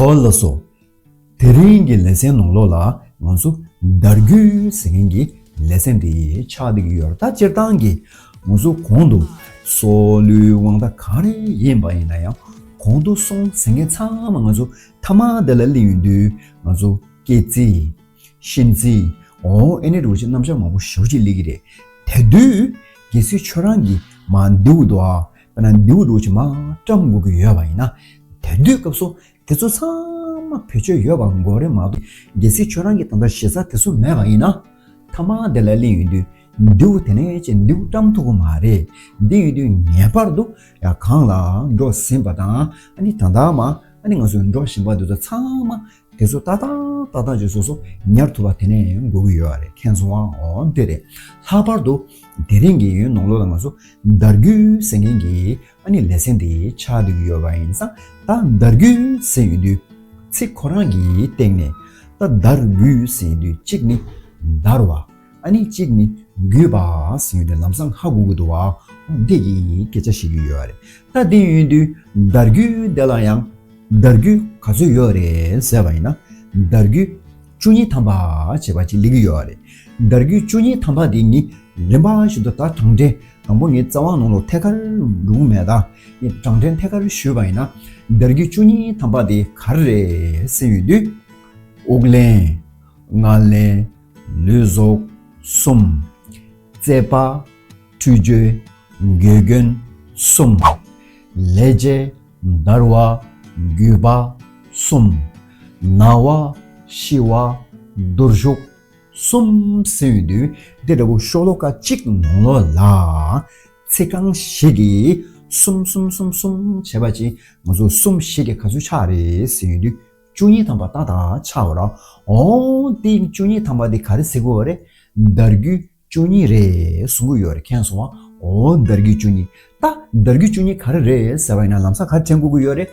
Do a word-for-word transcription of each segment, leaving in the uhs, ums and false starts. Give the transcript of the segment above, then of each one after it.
ཨོ་ལགས་སོ། དེ་རིང་གི་ལེ་ཚན་ནང་ལོགས་ལ་ང་ཚོ་བརྡ་བརྒྱུད་ཟེར་མཁན་གྱི་ལེ་ཚན་འདི་ཆགས་བསྡད་ཀྱི་ཡོད་རེད། ད་སྤྱིར་བཏང་གི་ང་ཚོ་གོང་དུ་སྲོལ་རྒྱུན་དབང་ཐང་ག་རེ་ཡིན་པ་ཡིན་ན་ཡང་གོང་དུ་སོང་ཟེར་མཁན་ཚང་མ་ང་ཚོ་མཐའ་མ་དེ་ལ་སླེབས་ཡོང་དུས་ང་ཚོ་སྐེ་ཚིགས། གཤིན་རྩིས། འོ་ཨེ་ནི་འདྲ་བོ་ཅིག་རྣམ་གཞག་མང་པོ་ཞེ་པོ་ཅིག་སླེབས་ཀྱི་རེད། དེ་དུས་གལ་སྲིད་ཁྱོད་རང་གིས་མ་མདེའུ་འདུག་ཨ། དཔེར་ན་མདེའུ་འདྲ་བོ་ཅིག་མར་བཀྲམ་དགོས་ཀྱི་ཡོད་པ་ཡིན་ན། དེ་དུས་སྐབས་སུ་དེ་ཚོ་ཚང་མ་བེད་སྤྱོད་ཡོད་པ་དགོས་རེད་མ་གཏོགས། གལ་སྲིད་ཁྱོད་རང་གིས་ད་ལྟ་གཞི་རྩ་དེ་ཚོ་མེད་པ་ཡིན་ན། མཐའ་མ་དེ་ལ་སླེབས་ཡོང་དུས་མདེའུ་དེ་ནས་ཅིག་མདེའུ་བཀྲམ་ཐུབ་ཀྱི་མ་རེད། འདི་ཡོང་དུས་ངེས་པར་དུ་ཡ་གང་ལ་འགྲོ་ཟིན་པ་དང་། ཨ་ནི་ད་ལྟ་མ་ཨ་ནི་ང་ཚོའི་འགྲོ་བཞིན་པ་འདི་ཚོ་ཚང་མ། དེ་ཚོ་ཏག་ཏག་ཏག་ཏག་ཅིག་སོ་སོ་ཉར་ཐུབ་པ་དེ་ནས་དགོས་ཀྱི་ཡོད་རེད། མཁྱེན་སོང་ཨ། འོ་དེ་རེད། ལྷག་པར་དུ་དེ་རིང་གི་ཡུན་ནང་ལོགས་ལ་ང་ཚོ་བརྡ་བརྒྱུད་ཟེར་མཁན་གྱི་ཨ་ནི་ལེ་ཚན་དེ་ཆགས་བསྡད་ཀྱི་ཡོད་པ་ཡིན་ཙང་། ད་བརྡ་བརྒྱུད་ཟེར་ཡོང་དུས་ཚིག་ཁོ་རང་གི་སྟེང་ནས། ད་བརྡ་བརྒྱུད་ཟེར་ཡོང་དུས་གཅིག་ནི་བརྡར་བ། ཨ་ནི་གཅིག་ནི་བརྒྱུད་པ་ཟེར་ཡོང་དུས་ལམ་སང་ཧ་གོ་གི་འདུག་བ། འདི་གི་སྐད་ཆ་བཤད་ཀྱི་ཡོད་རེད། ད་དེ་ཡིན་དུས་བརྡ་བརྒྱུད་དེ་ལ་ཡང་བརྡ་བརྒྱུད་ག་ཚོད་ཡོད་རེད་ཟེར་བ་ཡིན་ན། བརྡ་བརྒྱུད་བཅུ་གཉིས་ཐམ་པ་བྱས་པ་ཅིག་སླེབས་ཀྱི་ཡོད་རེད། བརྡ་བརྒྱུད་བཅུ་གཉིས་ཐམ་པ་དེ་ངས་རིམ་པ་བཞིན་དུ་ད་དྲང་ངེས་དང་པོ་ངའི་རྩ་བ་ནང་ལོགས་ཐད་ཀར་འགྲོ་གི་མེད། ད་ངས་དྲང་ངེས་ཐད་ཀར་ཞུས་པ་ཡིན་ན། བརྡ་བརྒྱུད་བཅུ་གཉིས་ཐམ་པ་དེ་ག་རེ་རེད་ཟེར་ཡོང་དུས། དབུགས་ལེན། ངག་ལེན། ལུས་གཟུགས་གསུམ། རྩོད་པ། འཁྲུལ་རྒྱུ། འགལ་རྐྱེན་གསུམ། ལས་བྱེད། བརྡར་བ། བརྒྱུད་པ་གསུམ། ན་བ། ཤི་བ། འདུར་ཞུགས་གསུམ་ཟེར་ཡོང་དུས། འདི་འདྲ་བོ་ཤོ་ལོ་ཀ་གཅིག་ནང་ལོགས་ལ་ཚིག་རྐང་བཞི་གིས་གསུམ་གསུམ་གསུམ་གསུམ་བྱས་པ་ཅིག་ང་ཚོ་གསུམ་བཞི་གིས་ག་ཚོད་ཆགས་རེད་ཟེར་ཡོང་དུས། བཅུ་གཉིས་ཐམ་པ་ཏག་ཏག་ཆགས་པ་རེད། འོ་དེ་བཅུ་གཉིས་ཐམ་པ་དེ་ག་རེ་ཟེར་གྱི་ཡོད་རེད། བརྡ་བརྒྱུད་བཅུ་གཉིས་རེད་གསུང་གི་ཡོད་རེད། མཁྱེན་སོང་ཨ། འོ་བརྡ་བརྒྱུད་བཅུ་གཉིས། ད་བརྡ་བརྒྱུད་བཅུ་གཉིས་ག་རེ་རེད་ཟེར་བ་ཡིན་ན་ལམ་སང་ག་རེ་དྲན་དགོས་ཀྱི་ཡོད་རེད།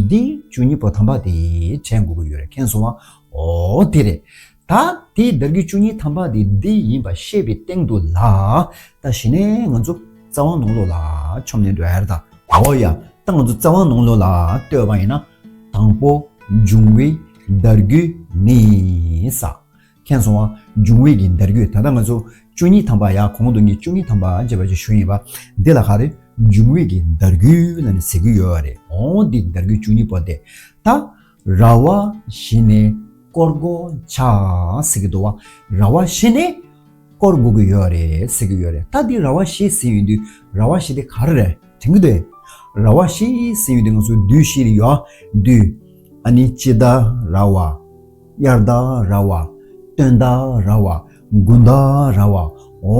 འདི་བཅུ་གཉིས་པོ་ཐམ་པ་དེ་དྲན་དགོས་ཀྱི་ཡོད་རེད། མཁྱེན་སོང་ཨ། འོ་དེ་རེད། ད་དེའི་བརྡ་བརྒྱུད་བཅུ་གཉིས་ཐམ་པ་དེ་འདི་ཡིན་པ་ཤེས་པའི་སྟེང་དུ་ལ། ད་གཞི་ནས་ང་ཚོ་རྩ་བ་ནང་ལོགས་ལ་མཆོང་ནས་འགྲོ་ཡ་རེད་ད། འོ་ཡ། ད་ང་ཚོ་རྩ་བ་ནང་ལོགས་ལ་ལྟོས་པ་ཡིན་ན། དང་པོ། འབྱུང་བའི་བརྡ་བརྒྱུད་ནི་ས། མཁྱེན་སོང་ཨ། འབྱུང་བའི་གི་བརྡ་བརྒྱུད། ད་ལྟ་ང་ཚོ་བཅུ་གཉིས་ཐམ་པ་ཡ། གོང་དུ་ངས་བཅུ་གཉིས་ཐམ་པ་བྱས་པ་ཅིག་ཞུས་ཡིན་པ། འདི་ལ་ག་རེ། འབྱུང་བའི་གི་བརྡ་བརྒྱུད་ལབ་ནས་ཟེར་གྱི་ཡོད་རེད། འོ་འདི་བརྡ་བརྒྱུད་བཅུ་གཉིས་པོ་དེ། ད་ར་བ་བཞི་ནས་སྐོར་གོ་ཆ་ཟེར་གྱི་འདུག་བ། ར་བ་བཞི་ནས་སྐོར་དགོས་ཀྱི་ཡོད་རེད་ཟེར་གྱི་ཡོད་རེད། ད་འདི་ར་བ་བཞི་ཟེར་ཡོང་དུས་ར་བ་བཞི་དེ་ག་རེ་རེད་དྲན་གྱི་འདུག་ར་བ་བཞི་ཟེར་ཡོང་དུས་ང་ཚོ་བདུད་བཞི་རེད་ཡ། བདུད། ཨ་ནི་དཔྱིད་ཟླ་ར་བ། དབྱར་ཟླ་ར་བ། སྟོན་ཟླ་ར་བ། དགུན་ཟླ་ར་བ། འོ་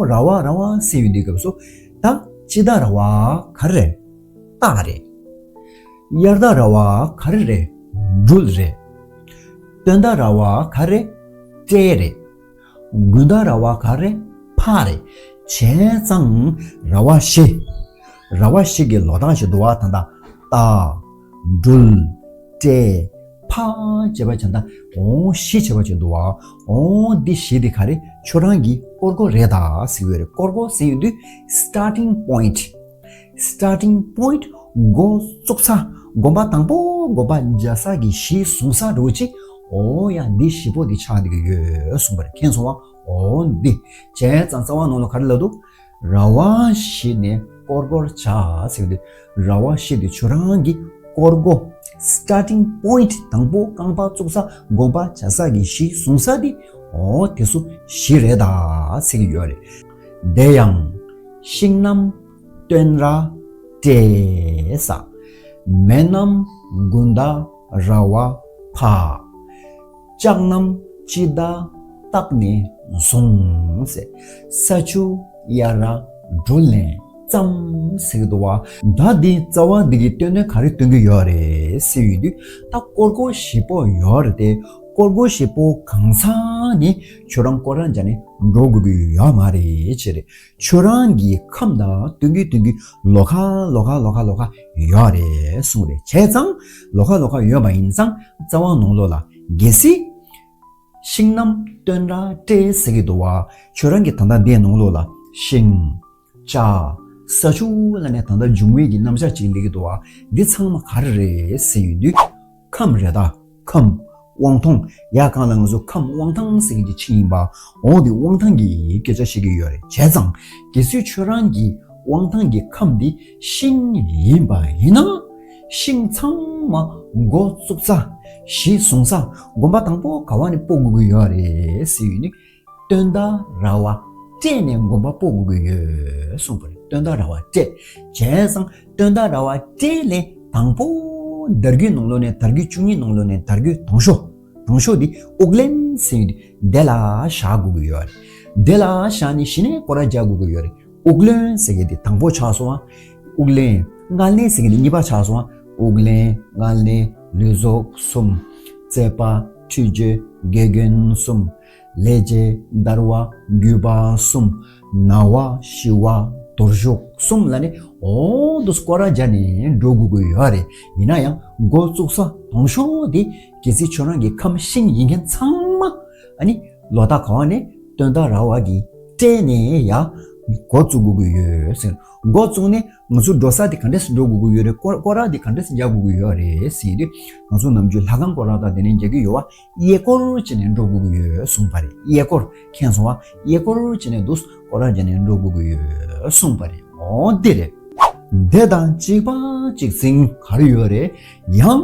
ར་བ་ར་བ་ཟེར་ཡོང་དུས་སྐབས་སུ། ད་དཔྱིད་ཟླ་ར་བ་ག་རེ་རེད། སྟག་རེད། དབྱར་ཟླ་ར་བ་ག་རེ་རེད། སྦྲུལ་རེད། སྟོན་ཟླ་ར་བ་ག་རེ། སྤྲེལ་རེད། དགུན་ཟླ་ར་བ་ག་རེ། ཕག་རེད། བྱས་ཙང་ར་བ་བཞི། ར་བ་བཞི་གི་ལོ་རྟགས་ཤིག་འདུག་བ། ད་ལྟ་སྟག་སྦྲུལ། སྤྲེལ། ཕག་བྱས་པ་ཅིག་ད། འོ་བཞི་བྱས་པ་ཅིག་འདུག་བ། འོ་འདི་བཞི་དེ་ག་རེ། ཁྱོད་རང་གི་སྐོར་གོ་རེད་ད་ཟེར་གྱི་ཡོད་རེད། སྐོར་གོ་ཟེར་ཡོང་དུས་starting point། starting point། འགོ་བཙུགས་ས། གོམ་པ་དང་པོ་གོམ་པ་རྒྱག་ས་གི་གཞི་བཟུང་ས་འདྲ་བོ་ཅིག་འོ་ཡ་འདི་བཞི་པོ་འདི་ཆགས་བསྡད་ཀྱི་ཡོད་གསུངས་པ་རེད། མཁྱེན་སོང་བ། འོ་འདི། བྱས་ཙང་རྩ་བ་ནང་ལ་ག་རེ་ལབ་འདུག་ར་བ་བཞི་ནས་སྐོར་གོ་ཆ་ཟེར་གྱི་འདུག་ར་བ་བཞི་འདི་ཁྱོད་རང་གི་སྐོར་གོ། starting point། དང་པོ་རྐང་པ་བཙུགས་ས། གོམ་པ་རྒྱག་ས་གི་གཞི་བཟུང་ས་འདི། འོ་དེ་ཚོ་བཞི་རེད་ད་ཟེར་གྱི་ཡོད་རེད། དེ་ཡང་། ཤིང་གནམ། སྟོན་ར། སྤྲེལ་ས། མེ་གནམ། དགུན་ཟླ། ར་བ། ཕག་ལྕགས་གནམ། དཔྱིད་ཟླ། སྟག་ནས་བཟུང་ཟེར། ས་ཆུ། དབྱར་ར། སྦྲུལ་ནས་བརྩམས་ཟེར་གྱི་འདུག་བ། ད་འདི་རྩ་བ་འདི་གི་སྟོན་དོན་ག་རེ་སྟོན་གྱི་ཡོད་རེད་ཟེར་ཡོང་དུས། ད་སྐོར་གོ་བཞི་པོ་ཡོད་རེད་དེ། སྐོར་གོ་བཞི་པོ་གང་ཚང་ནི་ཁྱོད་རང་སྐོར་ར་རྒྱག་ནས་འགྲོ་དགོས་ཀྱི་ཡོད་མ་རེད་ཅེས་རེད། ཁྱོད་རང་གི་ཁམས་དང་སྟོན་གྱི་སྟོན་གྱི་ལོགས་ཀ་ལོགས་ཀ་ལོགས་ཀ་ལོགས་ཀ་ཡོད་རེད་གསུངས་རེད། བྱས་ཙང་ལོགས་ཀ་ལོགས་ཀ་ཡོད་པ་ཡིན་ཙང་རྩ་བ་ནང་ལོགས་ལ་གལ་སྲིད། ཤིང་གནམ། སྟོན་ར། སྤྲེལ་ཟེར་གྱི་འདུག་བ། ཁྱོད་རང་གི་ད་ལྟ་འདིའི་ནང་ལོགས་ལ་ཤིང་། ལྕགས། ས་ཆུ་ལབ་ནས་ད་ལྟ་འབྱུང་བའི་གི་རྣམ་གཞག་ཅིག་སླེབས་ཀྱི་འདུག་བ། འདི་ཚང་མ་ག་རེ་རེད་ཟེར་ཡོང་དུས། ཁ། ཁམས་རེད་ད། ཁམས། དབང་ཐང་། ཡ་གང་ལ་ང་ཚོ་ཁམས་དབང་ཐང་ཟེར་གྱི་ཆིག་ཡིན་པ། འོ་དེ་དབང་ཐང་གི་སྐད་ཆ་བཤད་ཀྱི་ཡོད་རེད། བྱས་ཙང་གལ་སྲིད་ཁྱོད་རང་གི་དབང་ཐང་གི་ཁམས་འདི་ཤིང་ཡིན་པ་ཡིན་ན། ཤིང་ཚང་མ་འགོ་བཙུགས་ས། གཞི་བཟུང་ས། དགོན་པ་དང་པོ་ག་བ་ནས་སྤོ་དགོས་ཀྱི་ཡོད་རེད་ཟེར་ཡོད་ནི། སྟོན་ཟླ་ར་བ་སྤྲེལ་ནས་དགོན་པ་སྤོ་དགོས་ཀྱི་ཡོད་གསུངས་པ་རེད། སྟོན་ཟླ་ར་བ་སྤྲེལ། བྱས་ཙང་སྟོན་ཟླ་ར་བ་སྤྲེལ་ལས་དང་པོ། དར་རྒུད་ནང་ལོགས་ནས་དར་རྒུད་བཅུ་གཉིས་ནང་ལོགས་ནས་དར་རྒུད་དང་ཤོས། དང་ཤོས་འདི་དབུགས་ལེན་ཟེར་ཡོད་དེ་དེ་ལ་བཞག་དགོས་ཀྱི་ཡོད་རེད། དེ་ལ་བཞག་ནས་གཞི་ནས་སྐོར་ར་རྒྱག་དགོས་ཀྱི་ཡོད་རེད། དབུགས་ལེན་ཟེར་གྱི་དེ་དང་པོ་ཆགས་སོང་ཨ། དབུགས་ལེན། ལྔ་ལེན་ཟེར་གྱི་དེ་གཉིས་པ་ཆགས་སོང་ཨ། དབུགས་ལེན། ལྔ་ལེན། ལུས་ཟུངས་གསུམ། རྩད་པ། འཁྲུད་སྦྱོར། དགེ་རྒན་གསུམ། ལས་བྱེད། བརྡར་བ། རྒུད་པ་གསུམ། ན་བ། ཤི་བ། དོར་ཞོག་གསུམ་ལ་ནི་འོ་དུ་སྐོར་ར་རྒྱག་ནས་འགྲོ་དགོས་ཀྱི་ཡོད་རེད། ཡིན་ན་ཡང་འགོ་བཙུགས་ས་དང་ཤོས་དེ་གལ་སྲིད་ཁྱོད་རང་གི་ཁམས་ཤིང་ཡིན་མཁན་ཚང་མ་ཨ་ནི་ལོ་རྟགས་ག་བ་ནས། སྟོན་ཟླ་ར་བ་གི་སྤྲེལ་ནས་ཡ་འགོ་བཙུགས་དགོས་ཀྱི་ཡོད་ཟེར། འགོ་བཙུགས་ནས་ང་ཚོ་འགྲོ་ས་དེ་ག་འདྲས་སེ་འགྲོ་དགོས་ཀྱི་ཡོད་རེད། སྐོར་སྐོར་ར་དེ་ག་འདྲས་སེ་རྒྱག་དགོས་ཀྱི་ཡོད་རེད་ཟེར་དུས། ང་ཚོ་ནམ་རྒྱུན་ལྷ་ཁང་སྐོར་ར་དང་དེ་ནས་རྒྱག་གི་ཡོད་བ། གཡས་སྐོར་བྱས་ནས་འགྲོ་དགོས་ཀྱི་ཡོད་གསུངས་པ་རེད། གཡས་སྐོར། མཁྱེན་སོང་བ། གཡས་སྐོར་བྱས་ནས་འདུག་སྐོར་ར་བྱས་ནས་འགྲོ་དགོས་ཀྱི་ཡོད་གསུངས་པ་རེད། འོ་འདི་རེད། དེ་དང་གཅིག་པ་གཅིག་མཚུངས་ག་རེ་ཡོད་རེད། ཡང་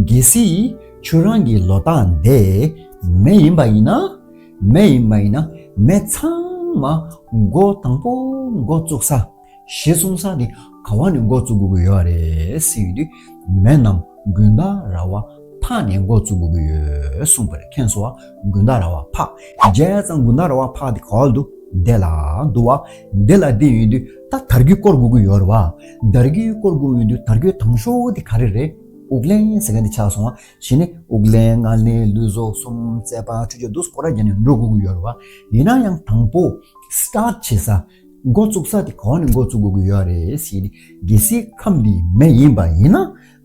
གལ་སྲིད་ཁྱོད་རང་གི་ལོ་རྟགས་འདི་མེ་ཡིན་པ་ཡིན་ན། མེ་ཡིན་པ་ཡིན་ན་མེ་ཚང་མ་འགོ་དང་པོ་འགོ་བཙུགས་ས། གཞི་བཟུང་ས་དེ་ག་བ་ནས་འགོ་བཙུགས་དགོས་ཀྱི་ཡོད་རེད་ཟེར་ཡོད་དུས། མེ་རྣམས་དགུན་ཟླ་ར་བ་ཕག་ནས་འགོ་བཙུགས་དགོས་ཀྱི་ཡོད་གསུངས་པ་རེད། མཁྱེན་སོང་བ། དགུན་ཟླ་ར་བ་ཕག། བྱས་ཙང་དགུན་ཟླ་ར་བ་ཕག་དེ་ག་བ་ལ་འདུག་དེ་ལ་འདུག་བ། དེ་ལ་འདི་ཡོད་དུས་ད་དར་རྒུད་སྐོར་དགོས་ཀྱི་ཡོད་རེད་བ། དར་རྒུད་སྐོར་དགོས་ཡོད་དུས་དར་རྒུད་དང་ཤོས་དེ་ག་རེ་རེད། དབུགས་ལེན་ཟེར་མཁན་དེ་ཆགས་སོང་བ། གཞི་ནས་དབུགས་ལེན། ལྔ་ལེན། ལུས་ཟུངས་གསུམ། རྩད་པ། འཁྲུད་སྦྱོར་འདུག་སྐོར་ར་རྒྱག་ནས་འགྲོ་དགོས་ཀྱི་ཡོད་རེད་བ། ཡིན་ན་ཡང་དང་པོ་སི་ཊར་བྱེད་ས། འགོ་བཙུགས་ས་དེ་ག་བ་ནས་འགོ་བཙུགས་དགོས་ཀྱི་ཡོད་རེད་ཟེར་ཏེ། གལ་སྲིད་ཁམས་འདི་མེ་ཡིན་པ་ཡིན་ན།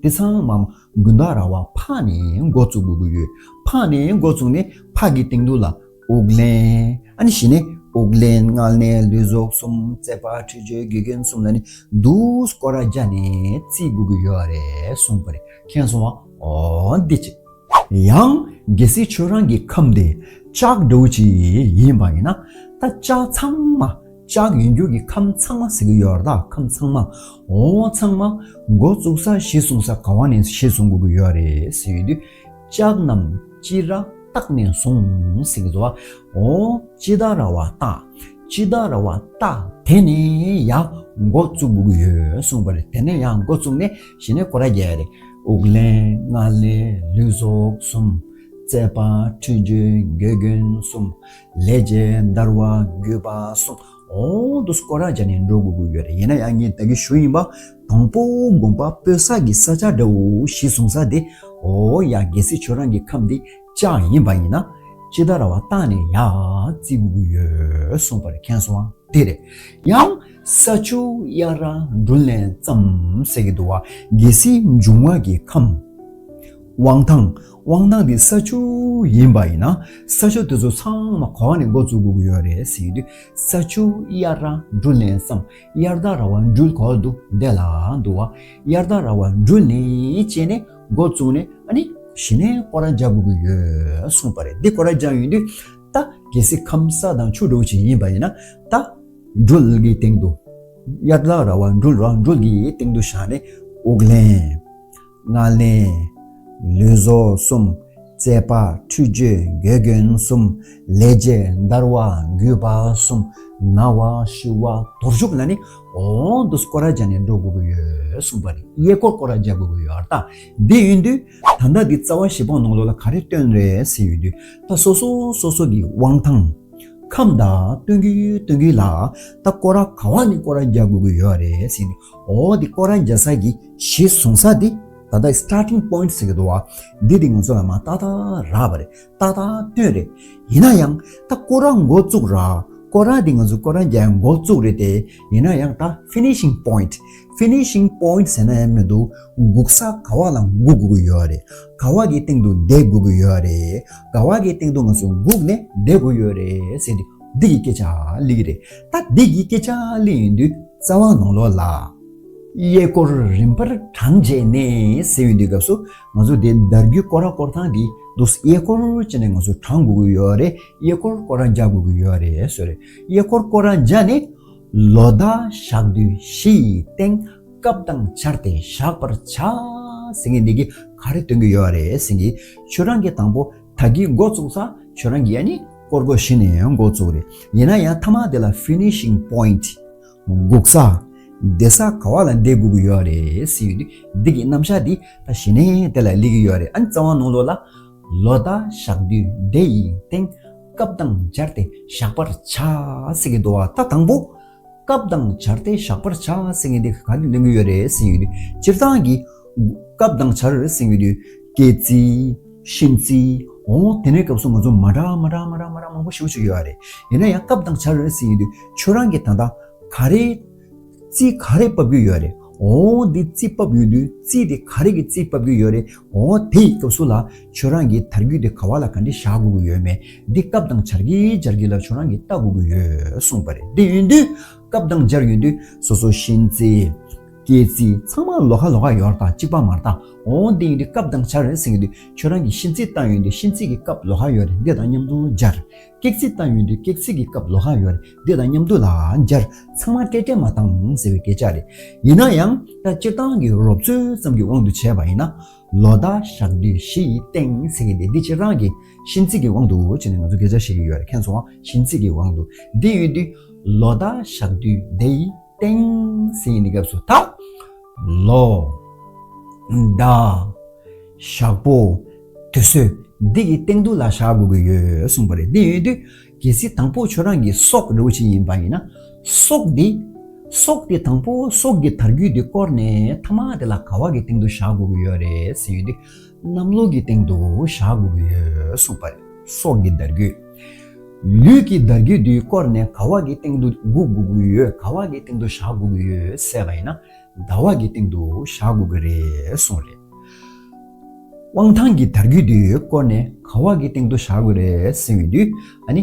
དེ་ཚང་མ་དགུན་ཟླ་ར་བ་ཕག་ནས་འགོ་བཙུགས་དགོས་ཀྱི་ཡོད། ཕག་ནས་འགོ་བཙུགས་ནས་ཕག་གི་སྟེང་དུ་ལ་དབུགས་ལེན། ཨ་ནི་གཞི་ནས་དབུགས་ལེན། ལྔ་ལེན། ལུས་ཟུངས་གསུམ། རྩད་པ། འཁྲུད་སྦྱོར། དགེ་རྒན་གསུམ་ལ་ནི་འདུག་སྐོར་ར་རྒྱག་ནས་རྩིས་དགོས་ཀྱི་ཡོད་རེད་གསུངས་པ་རེད། མཁྱེན་སོང་བ། འོ་འདི་ཅིག་ཡང་གལ་སྲིད་ཁྱོད་རང་གི་ཁམས་དེ་ལྕགས་འདྲ་བོ་ཅིག་ཡིན་པ་ཡིན་ན། ད་ལྕགས་ཚང་མ། ལྕགས་ཡིན་རྒྱུ་གི་ཁམས་ཚང་མ་ཟེར་གི་ཡོད་རེད་ད། ཁམས་ཚང་མ། འོ་ཚང་མ་འགོ་བཙུགས་ས་གཞི་བཟུང་ས་ག་བ་ནས་གཞི་བཟུང་དགོས་ཀྱི་ཡོད་རེད་ཟེར་ཡོད་དུས། ལྕགས་རྣམས་སྤྱི་ར་བཏགས་ནས་བཟུང་ཟེར་གི་འདུག་བ། འོ་སྤྱི་ཟླ་ར་བ་སྟག་སྤྱི་ཟླ་ར་བ་སྟག་དེ་ནས་ཡང་འགོ་བཙུགས་དགོས་ཀྱི་ཡོད་གསུངས་པ་རེད། དེ་ནས་ཡང་འགོ་བཙུགས་ནས་གཞི་ནས་སྐོར་ར་རྒྱག་ཡ་རེད། དབུགས་ལེན། ལྔ་ལེན། ལུས་ཟུངས་གསུམ། རྩད་པ། འཁྲུད་སྦྱོར། དགེ་རྒན་གསུམ། ལས་བྱེད། བརྡར་བ། རྒུད་པ་གསུམ། འོ་དུ་སྐོར་ར་རྒྱག་ནས་འགྲོ་དགོས་ཀྱི་ཡོད་རེད། ཡིན་ན་ཡང་ངས་ད་གིན་ཞུས་ཡིན་པ། དང་པོ་དགོན་པ་སྤོ་ས་གི་ས་ཆ་འདྲ་བོ་གཞི་བཟུང་ས་དེ། འོ་ཡ་གལ་སྲིད་ཁྱོད་རང་གི་ཁམས་དེ་ལྕགས་ཡིན་པ་ཡིན་ན། སྤྱི་ཟླ་ར་བ་སྟག་ནས་ཡར་རྩི་དགོས་ཀྱི་ཡོད་གསུངས་པ་རེད། མཁྱེན་སོང་ཨ། དེ་རེད། ཡང་ས་ཆུ་དབྱར་ར་སྦྲུལ་ལས་བརྩམས་ཟེར་གྱི་འདུག་བ། གལ་སྲིད་འབྱུང་བ་གི་ཁམས། དབང་ཐང་། དབང་ཐང་འདི་ས་ཆུ་ཡིན་པ་ཡིན་ན། ས་ཆུ་དེ་ཚོ་ཚང་མ་ག་བ་ནས་འགོ་བཙུགས་དགོས་ཀྱི་ཡོད་རེད་ཟེར་དུས། ས་ཆུ་དབྱར་ར་སྦྲུལ་ལས་བརྩམས། དབྱར་ཟླ་ར་བ་སྦྲུལ་ག་བ་འདུག་དེ་ལ་འདུག་བ། དབྱར་ཟླ་ར་བ་སྦྲུལ་ནས་བྱས་ནས་འགོ་བཙུགས་ནས་ཨ་ནི་གཞི་ནས་སྐོར་ར་རྒྱག་དགོས་ཀྱི་ཡོད་གསུངས་པ་རེད། འདི་སྐོར་ར་རྒྱག་ཡོང་དུས། ད་གལ་སྲིད་ཁམས་ས་དང་ཆུ་འདྲ་བོ་ཅིག་ཡིན་པ་ཡིན་ན། ད་སྦྲུལ་གྱི་སྟེང་དུ། དབྱར་ཟླ་ར་བ་སྦྲུལ་ར་སྦྲུལ་གྱི་སྟེང་དུ་བཞག་ནས་དབུགས་ལེན། ལྔ་ལེན། ལུས་ཟུངས་གསུམ། རྩད་པ། འཁྲུད་སྦྱོར། དགེ་རྒན་གསུམ། ལས་བྱེད། བརྡར་བ། རྒུད་པ་གསུམ། ན་བ། ཤི་བ། དོར་ཞོག་ལ་ནི་འོ་དུ་སྐོར་ར་རྒྱག་ནས་འགྲོ་དགོས་ཀྱི་ཡོད་གསུངས་པ་རེད། གཡས་སྐོར་སྐོར་ར་རྒྱག་དགོས་ཀྱི་ཡོད་རེད་ད། འདི་ཡིན་དུས། ད་ལྟ་འདི་རྩ་བ་བཞི་པོ་ནང་ལོགས་ལ་ག་རེ་སྟོན་རེད་ཟེར་ཡོད་དུས། ད་སོ་སོ་སོ་སོ་གི་དབང་ཐང་། ཁམས་དང་སྟོན་གྱི་སྟོན་གྱི་ལ། ད་སྐོར་ར་ག་བ་ནས་སྐོར་ར་རྒྱག་དགོས་ཀྱི་ཡོད་རེད་ཟེར་ནས། འོ་འདི་སྐོར་ར་རྒྱག་ས་གི་གཞི་བཟུང་ས་འདི། ད་ལྟ་starting point ཟེར་གྱི་འདུག་བ། འདི་འདི་ང་ཚོ་ལ་མ་ཏག་ཏག་རག་པ་རེད། ཏག་ཏག་སྟོན་རེད། ཡིན་ན་ཡང་ད་སྐོར་ར་འགོ་བཙུགས་ར། སྐོར་ར་འདི་ང་ཚོ་སྐོར་ར་རྒྱག་འགོ་བཙུགས་རེད་དེ། ཡིན་ན་ཡང་ད་finishing point། finishing point ཟེར་ན་ཡང་མི་འདུག་སྒུག་ས་ག་བ་ལ་སྒུག་དགོས་ཀྱི་ཡོད་རེད། ག་བ་གི་སྟེང་དུ་བསྡད་དགོས་ཀྱི་ཡོད་རེད། ག་བ་གི་སྟེང་དུ་ང་ཚོ་སྒུག་ནས་བསྡད་དགོས་ཡོད་རེད་ཟེར་དུས། འདི་གི་སྐད་ཆ་གླེང་གི་རེད། ད་འདི་གི་སྐད་ཆ་གླེང་ཡོང་དུས་རྩ་བ་ནང་ལོགས་ལ། གཡས་སྐོར་རིམ་པར་བགྲངས་བྱས་ནས་ཟེར་ཡོང་དུས་སྐབས་སུ་ང་ཚོ་དེ་འདར་རྒྱུ་སྐོར་ར་སྐོར་སྟངས་དེ་འདུག་གཡས་སྐོར་བྱས་ནས་ང་ཚོ་བགྲང་དགོས་ཀྱི་ཡོད་རེད། གཡས་སྐོར་སྐོར་ར་རྒྱག་དགོས་ཀྱི་ཡོད་རེད་ཟེར་རེད། གཡས་སྐོར་སྐོར་ར་རྒྱག་ནས་ལོ་ཟླ་ཞག་དུས་བཞི་ཡི་སྟེང་སྐབས་དང་སྦྱར་ཏེ་བཞག་པར་བྱ་ཟེར་མཁན་འདི་གིས་ག་རེ་སྟོན་གྱི་ཡོད་རེད་ཟེར་གྱི། ཁྱོད་རང་གིས་དང་པོ་ད་གིན་འགོ་བཙུགས་ས་ཁྱོད་རང་གིས་ཨ་ནི་སྐོར་འགོ་བཞི་ནས་འགོ་བཙུགས་རེད། ཡིན་ན་ཡང་མཐའ་མ་དེ་ལ་finishing point འགོག་ས་བསྡད་ས་ག་བ་ལ་བསྡད་དགོས་ཀྱི་ཡོད་རེད་ཟེར་ཡོད་དུས་འདི་གི་རྣམ་གཞག་འདི་ད་གཞི་ནས་དེ་ལ་སླེབས་ཀྱི་ཡོད་རེད། ཨ་ནི་རྩ་བ་ནང་ལོགས་ལ་ལོ་ཟླ་ཞག་དུས་དེ་ཡི་སྟེང་སྐབས་དང་སྦྱར་ཏེ་བཞག་པར་བྱ་ཟེར་གྱི་འདུག་བ། ད་དང་པོ་སྐབས་དང་སྦྱར་ཏེ་བཞག་པར་བྱ་ཟེར་མཁན་འདི་ག་ནས་ལེན་གྱི་ཡོད་རེད་ཟེར་ཡོད་དུས་སྤྱིར་བཏང་གི་སྐབས་དང་སྦྱར་ཟེར་ཡོད་དུས་སྐྱེས་རྩིས་ཤིན་རྩིས་འོ་དེ་འདྲའི་སྐབས་སུ་ང་ཚོ་མ་འདྲ་མ་འདྲ་མ་འདྲ་མ་འདྲ་མང་པོ་ཞེ་པོ་ཅིག་ཡོད་རེད། ཡིན་ན་ཡང་སྐབས་དང་སྦྱར་ཟེར་ཡོད་དུས་ཁྱོད་རང་གིས་ད་ལྟ་ག་རེ་རྩིས་ག་རེ་ཕབ་ཀྱི་ཡོད་རེད། འོ་འདི་རྩིས་ཕབ་ཡོང་དུས་རྩིས་དེ་ག་རེ་གི་རྩིས་ཕབ་ཀྱི་ཡོད་རེད། འོ་དེའི་སྐབས་སུ་ལ་ཁྱོད་རང་གིས་དར་རྒྱུད་དེ་ག་བ་ལ་ག་འདྲ་བཞག་དགོས་ཀྱི་ཡོད་མེད་འདི་སྐབས་དང་སྦྱར་གྱི་སྦྱར་གྱི་ལ་ཁྱོད་རང་གིས་ལྟ་དགོས་ཀྱི་ཡོད་གསུངས་པ་རེད། དེ་ཡིན་དུས་སྐབས་དང་སྦྱར་ཡོང་དུས་སོ་སོ་ཤིན་རྩིས་སྐྱེས་རྩིས་ཚང་མ་ལོགས་ཀ་ལོགས་ཀ་ཡོད་རེད། ད་གཅིག་པ་མ་རེད། ད་འོ་འདི་ཡིན་དུས་སྐབས་དང་སྦྱར་ཟེར་གྱི་དུས་ཁྱོད་རང་གིས་ཤིན་རྩིས་བཏང་ཡོང་དུས་ཤིན་རྩིས་ཀྱི་སྐབས་ལོགས་ཀ་ཡོད་རེད། འདི་དང་མཉམ་དུ་སྦྱར། སྐྱེས་རྩིས་བཏང་ཡོང་དུས་སྐྱེས་རྩིས་ཀྱི་སྐབས་ལོགས་ཀ་ཡོད་རེད། འདི་དང་མཉམ་དུ་ལ་སྦྱར། ཚང་མ་སྤྲད་སྤྲད་མ་བཏང་ཟེར་བའི་སྐད་ཆ་རེད། ཡིན་ན་ཡང་ད་སྤྱིར་བཏང་གི་རོབ་ཚོད་ཙམ་གྱི་དབང་དུ་བྱས་པ་ཡིན་ན་ལོ་ཟླ་ཞག་དུས་བཞི་ཡི་སྟེང་ཟེར་གྱི་འདི་འདི་སྤྱིར་བཏང་གི་ཤིན་རྩིས་ཀྱི་དབང་དུ་བྱས་ནས་ང་ཚོ་སྐད་ཆ་བཤད་ཀྱི་ཡོད་རེད། མཁྱེན་སོང་ང་། ཤིན་རྩིས་ཀྱི་དབང་དུ། འདི་ཡོད་དུས་ལོ་ཟླ་ཞག་དུས་དེ་ཡི་སྟེང་ཟེར་ཡིན་སྐབས་སུ་ད་ལོ་ཟླ་ཞག་པོ་དུས་ཚོད་འདི་གི་སྟེང་དུ་ལ་བཞག་དགོས་ཀྱི་ཡོད་གསུངས་པ་རེད། འདི་ཡོད་དུས་གལ་སྲིད་དང་པོ་ཁྱོད་རང་གི་སྲོག་འདྲ་བོ་ཅིག་ཡིན་པ་ཡིན་ན་སྲོག་འདི་སྲོག་འདི་དང་པོ་སྲོག་གི་དར་རྒྱུད་འདི་བསྐོར་ནས་མཐའ་མ་དེ་ལ་ག་བ་གི་སྟེང་དུ་བཞག་དགོས་ཀྱི་ཡོད་རེད་ཟེར་ཡོད་དུས་གནམ་ལོ་གི་སྟེང་དུ་བཞག་དགོས་ཀྱི་ཡོད་གསུངས་པ་རེད། སྲོག་གི་དར་རྒྱུད། ལུས་ཀྱི་དར་རྒྱུད་འདི་བསྐོར་ནས་ག་བ་གི་སྟེང་དུ་སྒུག་དགོས་ཀྱི་ཡོད། ག་བ་གི་སྟེང་དུ་བཞག་དགོས་ཀྱི་ཡོད་ཟེར་བ་ཡིན་ན་ཟླ་བ་གི་སྟེང་དུ་བཞག་དགོས་ཀྱི་རེད་གསུངས་རེད། དབང་ཐང་གི་དར་རྒྱུད་འདི་བསྐོར་ནས་ག་བ་གི་སྟེང་དུ་བཞག་དགོས་རེད་ཟེར་བའི་དུས་ཨ་ནི་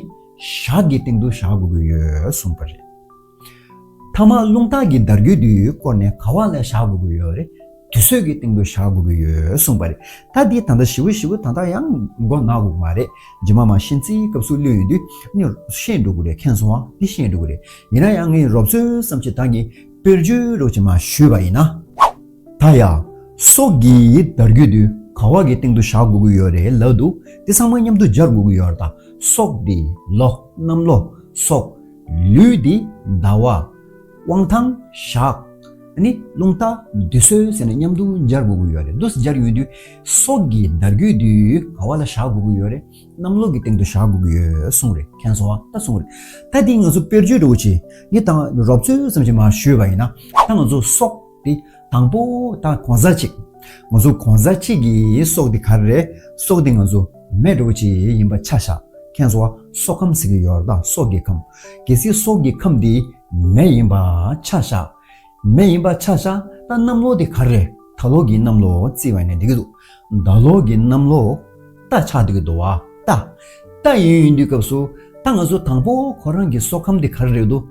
ཞག་གི་སྟེང་དུ་བཞག་དགོས་ཀྱི་ཡོད་གསུངས་པ་རེད། ཐ་མ་རླུང་རྟ་གི་དར་རྒྱུད་འདི་བསྐོར་ནས་ག་བ་ལ་བཞག་དགོས་ཀྱི་ཡོད་རེད། དུས་ཚོད་ཀྱི་སྟེང་དུ་བཞག་དགོས་ཀྱི་ཡོད་གསུངས་པ་རེད། ད་འདི་ད་ལྟ་ཞིབ་པོ་ཞིབ་པོ་ད་ལྟ་ཡང་མགོ་ན་དགོས་མ་རེད། རྗེས་མ་མ་ཤིན་རྩིས་སྐབས་སུ་སླེབས་ཡོང་དུས་ནི་ཤེས་འགྲོ་གི་རེད། མཁྱེན་སོང་ང་། འདི་ཤེས་འགྲོ་གི་རེད། ཡིན་ན་ཡང་ངས་རོབ་ཚོད་ཙམ་ཅིག་ད་ངས་དཔེར་བརྗོད་རོགས་ཅིག་མ་ཞུས་པ་ཡིན་ན། ད་ཡ། སྲོག་གི་དར་རྒྱུད་དུ་ག་བ་གི་སྟེང་དུ་བཞག་དགོས་ཀྱི་ཡོད་རེད་ལབ་འདུག་དེ་ཚང་མ་མཉམ་དུ་སྦྱར་དགོས་ཀྱི་ཡོད་རེད། ད་སྲོག་འདི་ལོ། གནམ་ལོ། སྲོག་ལུས་འདི་ཟླ་བ། དབང་ཐང་ཞག་ནི་རླུང་རྟ་དུས་ཚོད་ཟེར་ནས་མཉམ་དུ་སྦྱར་དགོས་ཀྱི་ཡོད་རེད། འདུག་སེ་སྦྱར་ཡོང་དུས་སྲོག་གི་དར་རྒྱུད་དུ་ག་བ་ལ་བཞག་དགོས་ཀྱི་ཡོད་རེད། གནམ་ལོ་གི་སྟེང་དུ་བཞག་དགོས་ཀྱི་ཡོད་གསུངས་རེད། མཁྱེན་སོང་ང་། ད་གསུངས་རེད། ད་འདི་ང་ཚོ་དཔེར་བརྗོད་འདྲ་བོ་ཅིག་ངས་ད་རོབ་ཚོད་ཙམ་ཅིག་མར་ཞུས་པ་ཡིན་ན། ད་ང་ཚོ་སྲོག་འདི་དང་པོ་ད་གང་ཟག་གཅིག་ང་ཚོ་གང་ཟག་གཅིག་གི་སྲོག་འདི་ག་རེ་རེད། སྲོག་འདི་ང་ཚོ་མེ་འདྲ་བོ་ཅིག་ཡིན་པ་ཆ་བཞག་མཁྱེན་སོང་ང་། སྲོག་ཁམས་ཟེར་གྱི་ཡོད་རེད། ད་སྲོག་གི་ཁམས། གལ་སྲིད་སྲོག་གི་ཁམས་འདི་མེ་ཡིན་པ་ཆ་བཞག་མེ་ཡིན་པ་ཆ་བཞག་ད་གནམ་ལོ་དེ་ག་རེ་རེད། ད་ལོ་གི་གནམ་ལོ་བརྩིས་པ་ཡིན་ན་འགྲིག་གི་འདུག་ད་ལོ་གི་གནམ་ལོ་རྟ་ཆགས་བསྡད་ཀྱི་འདུག་བ། རྟ། རྟ་ཡིན་ཡིན་དུས་སྐབས་སུ་ད་ང་ཚོ་དང་པོ་ཁོ་རང་གི་སྲོག་ཁམས་དེ་ག་རེ་རེད་འདུག་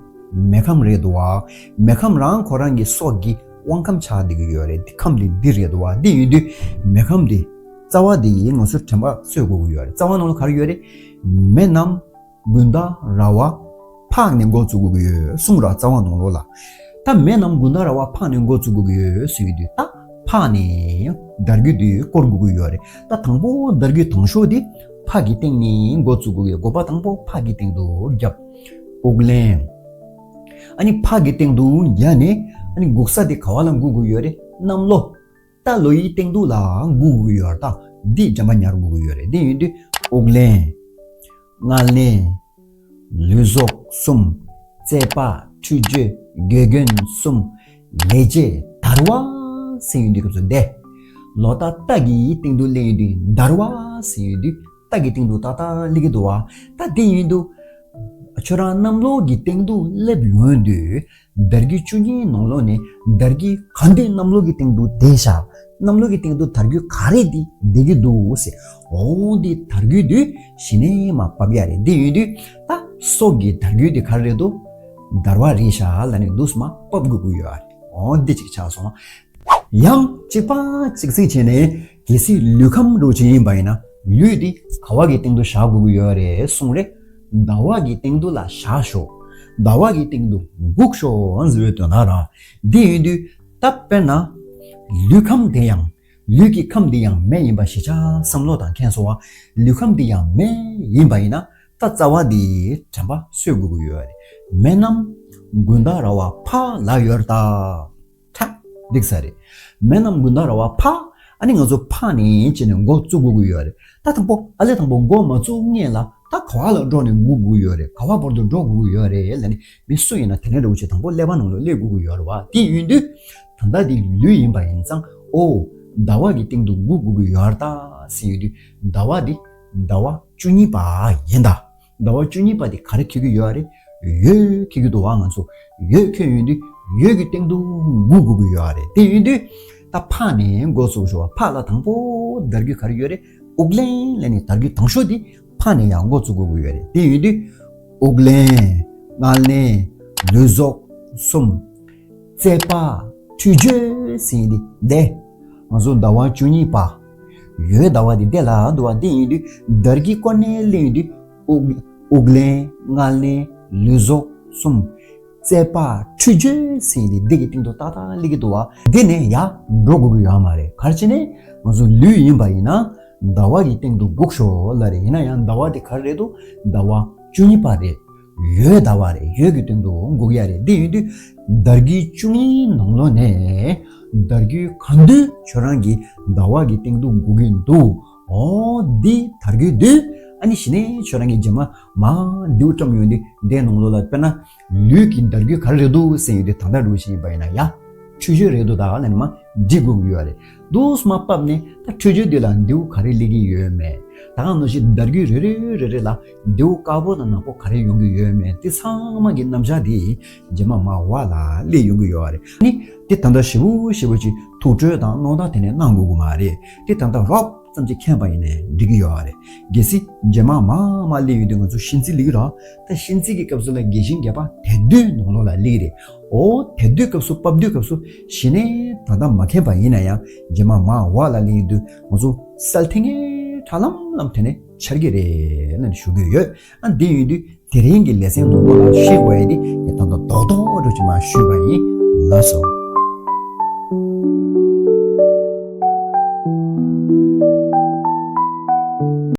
མེ་ཁམས་རེད་འདུག་བ། མེ་ཁམས་རང་ཁོ་རང་གི་སྲོག་གི་དབང་ཁམས་ཆགས་བསྡད་ཀྱི་ཡོད་རེད། དེ་ཁམས་དེ་འདི་རེད་འདུག་བ། འདི་ཡིན་དུས་མེ་ཁམས་དེ་རྩ་བ་དེ་ང་ཚོ་དྲན་པ་གསོས་དགོས་ཀྱི་ཡོད་རེད། རྩ་བ་ནང་ལ་ག་རེ་ཡོད་རེད། མེ་རྣམས་དགུན་ཟླ་ར་བ་ཕག་ནས་འགོ་བཙུགས་དགོས་ཀྱི་ཡོད་གསུངས་ར། རྩ་བ་ནང་ལོགས་ལ། ད་མེ་རྣམས་དགུན་ཟླ་ར་བ་ཕག་ནས་འགོ་བཙུགས་དགོས་ཀྱི་ཡོད་ཟེར་གྱི་དུས་ད་ཕག་ནས་དར་རྒྱུད་དེ་བསྐོར་དགོས་ཀྱི་ཡོད་རེད། ད་དང་པོ་དར་རྒྱུད་དང་ཤོས་དེ་ཕག་གི་སྟེང་ནས་འགོ་བཙུགས་དགོས་ཀྱི་ཡོད། འགོ་པ་དང་པོ་ཕག་གི་སྟེང་དུ་བརྒྱབ། དབུགས་ལེན། ཨ་ནི་ཕག་གི་སྟེང་དུ་བརྒྱབ་ནས་ཨ་ནི་སྒུག་ས་དེ་ག་བ་ལ་སྒུག་དགོས་ཀྱི་ཡོད་རེད། གནམ་ལོ། རྟ་ལོ་ཡི་སྟེང་དུ་ལ་སྒུག་དགོས་ཀྱི་ཡོད་རེད། ད་འདི་འགྲམ་པ་ཉར་དགོས་ཀྱི་ཡོད་རེད། འདི་ཡིན་དུས་དབུགས་ལེན། ལྔ་ལེན། ལུས་སྲོག་གསུམ། རྩད་པ། འཁྲུད་སྦྱོར། དགེ་རྒན་གསུམ། ལས་བྱེད་དར་བ་ཟེར་ཡོང་དུས་སྐབས་སུ་བསྡད། ལོ་རྟ་རྟ་གི་སྟེང་དུ་སླེབས་ཡོང་དུས་དར་བ་ཟེར་ཡོང་དུས་རྟ་གི་སྟེང་དུ་ཏག་ཏག་སླེབས་ཀྱི་འདུག་བ། ད་དེ་ཡིན་དུས་ཁྱོད་རང་གནམ་ལོ་གི་སྟེང་དུ་སླེབས་ཡོང་དུས། དར་རྒྱུད་བཅུ་གཉིས་ནང་ལོགས་ནས་དར་རྒྱུད་ག་འདི་གནམ་ལོ་གི་སྟེང་དུ་བསྡད་ཤག་གནམ་ལོ་གི་སྟེང་དུ་དར་རྒྱུད་ག་རེ་འདི་བསྡད་ཀྱི་འདུག་ཟེར། འོ་འདི་དར་རྒྱུད་འདི་གཞི་ནས་མར་ཕབ་ཡ་རེད། འདི་ཡིན་དུས་ད་སྲོག་གི་དར་རྒྱུད་འདི་ག་རེ་རེད་འདུག་དར་བ་རེད་ཤག་ལབ་ནས་འདུག་སེ་མར་ཕབ་དགོས་ཀྱི་ཡོད་རེད། འོ་འདི་གཅིག་ཆགས་སོང་། ཡང་གཅིག་པ་གཅིག་གཟིགས་བྱས་ནས་གལ་སྲིད་ལུས་ཁམས་འདྲ་བོ་ཅིག་ཡིན་པ་ཡིན་ན་ལུས་འདི་ག་བ་གི་སྟེང་དུ་བཞག་དགོས་ཀྱི་ཡོད་རེད་གསུངས་རེད། ཟླ་བ་གི་སྟེང་དུ་ལ་བཞག་ཤོག་ཟླ་བ་གི་སྟེང་དུ་སྒུག་ཤོག་ཟེར་བའི་དོན་དག་ར། འདི་ཡིན་དུས་ད་དཔེར་ན་ལུས་ཁམས་དེ་ཡང་ལུས་ཀྱི་ཁམས་འདི་ཡང་མེ་ཡིན་པ་གཞིར་བཞག་བསམ་བློ་དང་ཁེངས་སོང་བ། ལུས་ཁམས་འདི་ཡང་མེ་ཡིན་པ་ཡིན་ན་ད་རྩ་བ་འདི་དྲན་པ་གསོས་དགོས་ཀྱི་ཡོད་རེད། མེ་རྣམས་དགུན་ཟླ་ར་བ་ཕ་ལ་ཡོད་ད། ཁྲ་འགྲིག་ས་རེད། མེ་རྣམས་དགུན་ཟླ་ར་བ་ཕ། ཨ་ནི་ང་ཚོ་ཕ་ནས་བྱས་ནས་འགོ་བཙུགས་དགོས་ཀྱི་ཡོད་རེད། ད་དང་པོ་ཨ་ལས་དང་པོ་འགོ་མ་བཙུགས་སྔོན་ལ་ད་ག་བ་ལ་འགྲོ་ནས་སྒུག་དགོས་ཀྱི་ཡོད་རེད། ག་བ་བར་དུ་འགྲོ་དགོས་ཀྱི་ཡོད་རེད་ལབ་ནས་མི་སུ་ཡིན་ན་དེ་ནས་འདྲ་བོ་ཅིག་དང་པོ་ཀླད་པ་ནང་ལ་སླེབས་དགོས་ཀྱི་ཡོད་རེད་བ། དེ་ཡིན་དུས་ད་ལྟ་འདི་ལུས་ཡིན་པ་ཡིན་ཙང་ཨོ་ཟླ་བ་གི་སྟེང་དུ་སྒུག་དགོས་ཀྱི་ཡོད་རེད་ད་ཟེར་ཡོད་དུས་ཟླ་བ་འདི་ཟླ་བ་བཅུ་གཉིས་པ་ཡིན་ད། ཟླ་བ་བཅུ་གཉིས་པ་དེ་ག་རེ་འཁེལ་གྱི་ཡོད་རེད། ཡོས་འཁེལ་གྱི་འདུག་བ། ང་ཚོ་ཡོས་འཁེལ་ཡོང་དུས་ཡོས་ཀྱི་སྟེང་དུ་སྒུག་དགོས་ཀྱི་ཡོད་རེད། དེ་ཡིན་དུས་ད་ཕ་ནས་འགོ་ཚུགས་ཤོག་ཕ་ལ་དང་པོ་དར་རྒུད་ག་རེ་ཡོད་རེད། དབུགས་ལེན་ལབ་ནས་དར་རྒུད་དང་ཤོས་དེ་ཕ་ནས་ཡང་འགོ་བཙུགས་དགོས་ཀྱི་ཡོད་རེད། དེ་ཡིན་དུས་དབུགས་ལེན། མངལ་ལེན། ལུས་གསོག་གསུམ། རྩད་པ། འཁྲུད་སྦྱོར་ཟེར་ཡིན་དེ་འདས། ང་ཚོ་ཟླ་བ་བཅུ་གཉིས་པ། ཡོས་ཟླ་བ་དེ་འདས་ལ་འདུག་བ། འདི་ཡིན་དུས་དར་གྱི་སྐོར་ནས་གླེང་ཡོང་དུས་དབུགས་དབུགས་ལེན། མངལ་ལེན། ལུས་གསོག་གསུམ། རྩད་པ། འཁྲུད་སྦྱོར་ཟེར་ཡིན་དེ་འདི་གི་སྟེང་དུ་ཏག་ཏག་སླེབས་ཀྱི་འདུག་བ། འདི་ནས་ཡར་འགྲོ་དགོས་ཀྱི་ཡོད་མ་རེད། ག་རེ་བྱས་ནས་ང་ཚོ་ལུས་ཡིན་པ་ཡིན་ན་ཟླ་བ་གི་སྟེང་དུ་སྒུག་ཤོག་ལབ་རེད། ཡིན་ན་ཡང་ཟླ་བ་དེ་ག་རེ་རེད་འདུག་ཟླ་བ་བཅུ་གཉིས་པ་རེད། ཡོས་ཟླ་བ་རེད། ཡོས་ཀྱི་སྟེང་དུ་སྒུག་ཡ་རེད། འདི་ཡིན་དུས་དར་རྒུད་བཅུ་གཉིས་ནང་ལོགས་ནས་དར་རྒུད་གང་དུས་ཁྱོད་རང་གི་ཟླ་བ་གི་སྟེང་དུ་སྒུག་གིན་འདུག་ཨོ་འདི་དར་རྒུད་དུས་ཨ་ནི་གཞི་ནས་ཁྱོད་རང་གི་རྗེས་མ་མ་མདེའུ་བཀྲམ་ཡོང་དུས་འདས་ནང་ལོགས་ལ་དཔེར་ན་ལུས་ཀྱི་དར་རྒུད་ག་རེ་རེད་འདུག་ཟེར་ཡོང་དུས་ད་ལྟ་འདྲ་བོ་ཞིག་ཡིན་པ་ཡིན་ན་ཡ། འཁྲུད་སྦྱོར་རེད་འདུག་ད་ལབ་ནས་མ་འགྲིག་དགོས་ཀྱི་ཡོད་རེད། འདུག་སེ་མ་ཕབ་ནས་ད་འཁྲུད་སྦྱོར་འདི་ལ་མདེའུ་ག་རེ་སླེབས་ཀྱི་ཡོད་མེད། ད་ག་ནང་བཞིན་དར་རྒུད་རེ་རེ་རེ་རེ་ལ་མདེའུ་དཀར་པོ་དང་ནག་པོ་ག་རེ་ཡོང་གི་ཡོད་མེད་དེ་ཚང་མ་གི་རྣམ་གཞག་དེ་རྗེས་མ་མར་འོག་ལ་སླེབས་ཡོང་གི་ཡོད་རེད། ནི་དེ་ད་ལྟ་ཞིབ་པོ་ཞིབ་པོ་ཅིག་ཐུགས་ཁྲོས་དང་གནོང་ཐག་དེ་ནས་གནང་དགོས་ཀྱི་མ་རེད། དེ་ད་ལྟ་རོབ་ཙམ་ཅིག་མཁྱེན་པ་ཡིན་ནའི་འགྲིག་གི་ཡོད་རེད། གལ་སྲིད་རྗེས་མ་མར་མར་སླེབས་ཡོང་དུས་ང་ཚོ་གཤིན་རྩིས་སླེབས་ཀྱི་རེད། ད་གཤིན་རྩིས་ཀྱི་སྐབས་སུ་ལ་རྒས་ཤིང་རྒས་པ་དལ་འདུས་ནང་ལོགས་ལ་སླེབས་ཀྱི་རེད། ཨོ་དལ་འདུས་སྐབས་སུ་བབས་དུས་སྐབས་སུ་གཞི་ནས་ད་ལྟ་མ་མཁྱེན་པ་ཡིན་ན་ཡང་རྗེས་མ་མར་འོག་ལ་སླེབས་ཡོང་དུས་ང་ཚོ་སེལ་ཐེངས་ཁྲ་ལམ་ལམ་དེ་ནས་འཆར་གྱི་རེད་ལབ་ནས་ཞུ་གི་ཡོད། ཨ་འདི་ཡིན་དུས་དེ་རིང་གི་ལེ་ཚན་ནང་ལོགས་ལ་ཤེས་དགོས་ཡ་དེ་ངས་ད་ལྟ་རྡོག་རྡོག་འདྲ་ཅིག་མར་ཞུས་པ་ཡིན། ལགས་སོ།